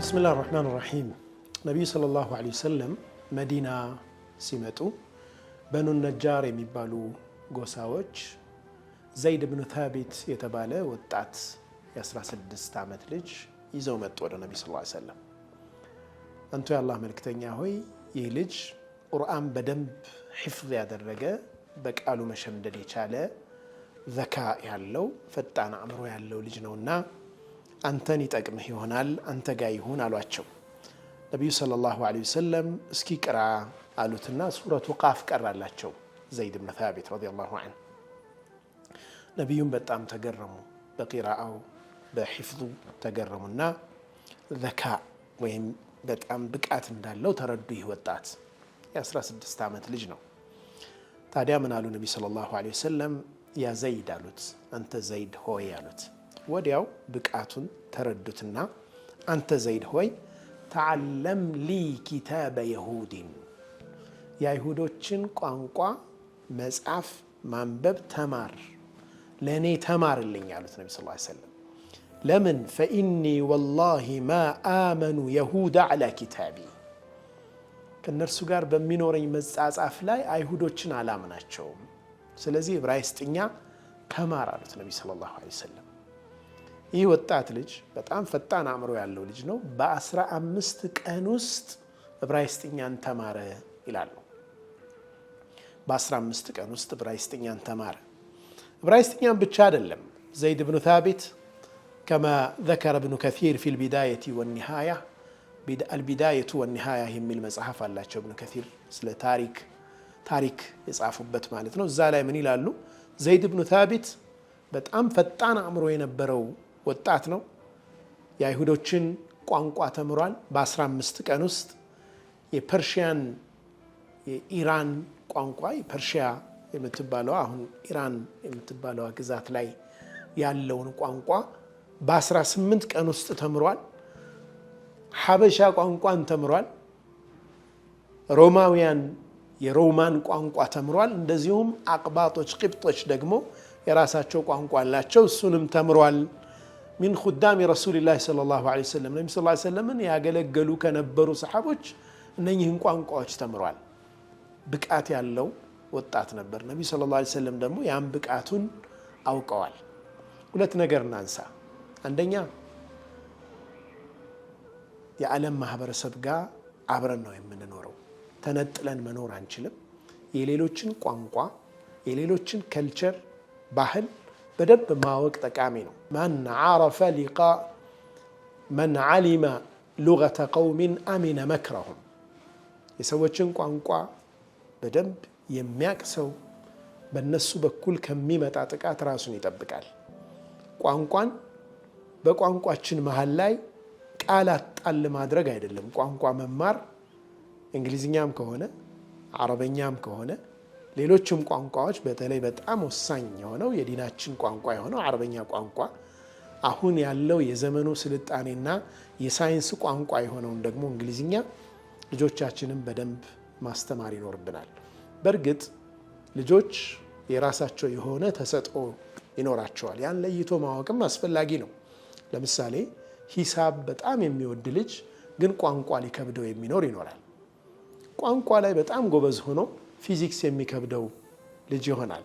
بسم الله الرحمن الرحيم። ነቢዩ صلى الله عليه وسلم መዲና ሲመጡ በኑ ነጃር የሚባሉ ጎሳዎች ዘይድ ብኑ ታቢት የተባለ ወጣት የ16 ዓመት ልጅ ይዘው መጡ ወደ ነቢ ስ ሰለም። አንቱ የአላህ መልክተኛ ሆይ፣ ይህ ልጅ ቁርአን በደንብ ሒፍዝ ያደረገ፣ በቃሉ መሸምደድ የቻለ፣ ذكاء ያለው፣ ፈጣን አእምሮ ያለው ልጅ ነውና አንተን ይጠቅምህ ይሆናል፣ አንተ ጋ ይሁን አሏቸው። ነቢዩ صلى الله عليه وسلم እስኪ ቅራ አሉትና ሱረቱ ቃፍ ቀራላቸው ዘይድ ብን ታቢት رضي الله عنه። ነቢዩም በጣም ተገረሙ፣ በቂራአው በሒፍዙ ተገረሙና ذكاء ወይም በጣም ብቃት እንዳለው ተረዱ። ይህ ወጣት የ16 ዓመት ልጅ ነው። ታዲያ ምን አሉ ነቢ صلى الله عليه وسلم? يا ዘይድ አሉት፣ አንተ ዘይድ ሆይ አሉት። ወዲያው ብቃቱን ተረዱትና አንተ ዘይድ ሆይ፣ تعلم لي كتاب يهود፣ የአይሁዶችን ቋንቋ መጻፍ ማንበብ ተማር፣ ለእኔ ተማርልኝ አሉት ነቢ ስ ሰለም። ለምን? فإني والله ما آمن يهود على كتابي፣ ከእነርሱ ጋር በሚኖረኝ መጻጻፍ ላይ አይሁዶችን አላምናቸውም። ስለዚህ ዕብራይስጥኛ ተማር አሉት ነቢ صلى الله عليه وسلم። ይህ ወጣት ልጅ በጣም ፈጣን አእምሮ ያለው ልጅ ነው። በ15 ቀን ውስጥ ዕብራይስጥኛን ተማረ ይላሉ። በ15 ቀን ውስጥ ዕብራይስጥኛን ተማረ። ዕብራይስጥኛን ብቻ አይደለም፣ ዘይድ ብኑ ታቢት كما ذكر ابن كثير في البداية والنهاية፣ البداية والنهاية የሚል መጽሐፍ አላቸው እብኑ ከሲር፣ ስለ ታሪክ የጻፉበት ማለት ነው። እዛ ላይ ምን ይላሉ? ዘይድ ብኑ ታቢት በጣም ፈጣን አእምሮ የነበረው ወጣት ነው። የአይሁዶችን ቋንቋ ተምሯል። በ15 ቀን ውስጥ የ Persian፣ የኢራን ቋንቋ፣ የፐርሺያ የምትባለዋ፣ አሁን ኢራን የምትባለዋ ግዛት ላይ ያለውን ቋንቋ በ18 ቀን ውስጥ ተምሯል። ሀበሻ ቋንቋን ተምሯል። ሮማውያን የሮማን ቋንቋ ተምሯል። እንደዚሁም አቅባጦች፣ ቅብጦች ደግሞ የራሳቸው ቋንቋ አላቸው። እሱንም ተምሯል። من خدام رسول الله صلى الله عليه وسلم፣ ነቢ ስ ሰለምን ያገለገሉ ከነበሩ ሰሓቦች እነኚህን ቋንቋዎች ተምሯል። ብቃት ያለው ወጣት ነበር። ነቢ صلى الله عليه وسلم ደግሞ ያን ብቃቱን አውቀዋል። ሁለት ነገር እናንሳ። አንደኛ፣ የዓለም ማህበረሰብ ጋር አብረን ነው የምንኖረው። ተነጥለን መኖር አንችልም። የሌሎችን ቋንቋ፣ የሌሎችን culture፣ ባህል በደንብ ማወቅ ጠቃሚ ነው። من عرف لغة من علم لغة قوم أمن مكرهم። የሰዎችን ቋንቋ በደንብ የሚያቅ ሰው በእነሱ በኩል ከሚመጣ ጥቃት ራሱን ይጠብቃል። ቋንቋን በቋንቋችን መሀል ላይ ቃላት ጣል ማድረግ አይደለም። ቋንቋ መማር እንግሊዝኛም ከሆነ፣ አረበኛም ከሆነ፣ ሌሎችም ቋንቋዎች፣ በተለይ በጣም ወሳኝ የሆነው የዲናችን ቋንቋ የሆነው አረበኛ ቋንቋ፣ አሁን ያለው የዘመኑ ስልጣኔና የሳይንስ ቋንቋ የሆነውን ደግሞ እንግሊዝኛ ልጆቻችንን በደንብ ማስተማር ይኖርብናል። በእርግጥ ልጆች የራሳቸው የሆነ ተሰጥኦ ይኖራቸዋል። ያን ለይቶ ማወቅም አስፈላጊ ነው። ለምሳሌ ሂሳብ በጣም የሚወድ ልጅ ግን ቋንቋ ሊከብደው የሚኖር ይኖራል። ቋንቋ ላይ በጣም ጎበዝ ሆኖ ፊዚክስ የሚከብደው ልጅ ይሆናል።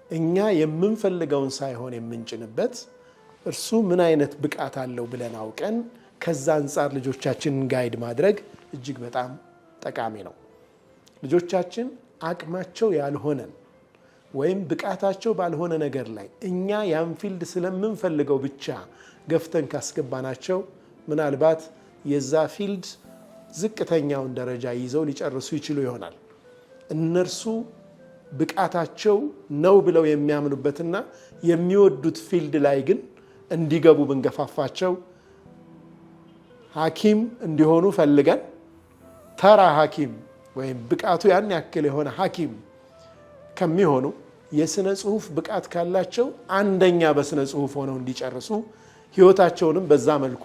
እኛ የምንፈልገውን ሳይሆን የምንጭንበት፣ እርሱ ምን አይነት ብቃት አለው ብለን አውቀን ከዛ አንጻር ልጆቻችንን guide ማድረግ እጅግ በጣም ጠቃሚ ነው። ልጆቻችን አቅማቸው ያልሆነን ወይም ብቃታቸው ባልሆነ ነገር ላይ እኛ ያን field ስለምንፈልገው ብቻ ገፍተን ካስገባናቸው ምናልባት የዛ field ዝቅተኛውን ደረጃ ይዘው ሊጨርሱ ይችሉ ይሆናል። እነርሱ ብቃታቸው ነው ብለው የሚያምኑበትና የሚወዱት field ላይ ግን እንዲገቡ ብንገፋፋቸው፣ ሐኪም እንዲሆኑ ፈልገን ተራ ሐኪም ወይም ብቃቱ ያን ያክል የሆነ ሐኪም ከሚሆኑ የስነ ጽሁፍ ብቃት ካላቸው አንደኛ በስነ ጽሁፍ ሆነው እንዲጨርሱ፣ ህይወታቸውንም በዛ መልኩ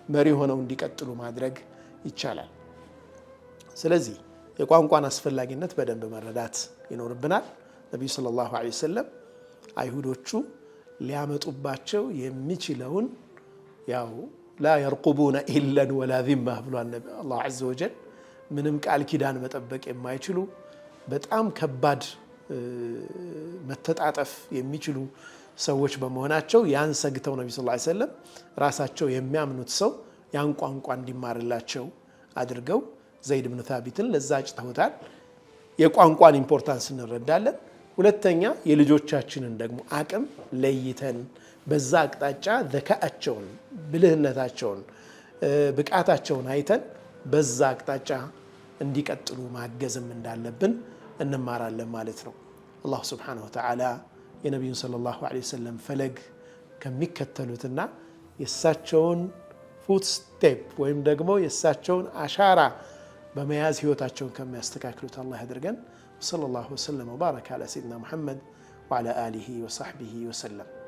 መሪ ሆነው እንዲቀጥሉ ማድረግ ይቻላል። ስለዚህ የቋንቋን አስፈላጊነት በደንብ መረዳት ይኖርብናል። ነቢዩ صلى الله عليه وسلم አይሁዶቹ ሊያመጡባቸው የሚችለውን ያው لا يرقبون إلا ولا ذمة ብሏል አላህ عز وجل። ምንም ቃል ኪዳን መጠበቅ የማይችሉ፣ በጣም ከባድ መተጣጠፍ የሚችሉ ሰዎች በመሆናቸው ያን ሰግተው ነቢ ስ ሰለም ራሳቸው የሚያምኑት ሰው ያን ቋንቋ እንዲማርላቸው አድርገው ዘይድ ብን ታቢትን ለዛ አጭተውታል። የቋንቋን importance እንረዳለን። ሁለተኛ የልጆቻችንን ደግሞ አቅም ለይተን በዛ አቅጣጫ ዘካአቸውን፣ ብልህነታቸውን፣ ብቃታቸውን አይተን በዛ አቅጣጫ እንዲቀጥሉ ማገዝም እንዳለብን እንማራለን ማለት ነው። አላሁ سبحانه وتعالى የነቢዩን صلى الله عليه وسلم ፈለግ ከሚከተሉትና የእሳቸውን footstep ወይም ደግሞ የእሳቸውን አሻራ በመያዝ ህይወታቸውን ከሚያስተካክሉት አላህ ያድርገን። وصلى الله وسلم وبارك على سيدنا محمد وعلى آله وصحبه وسلم።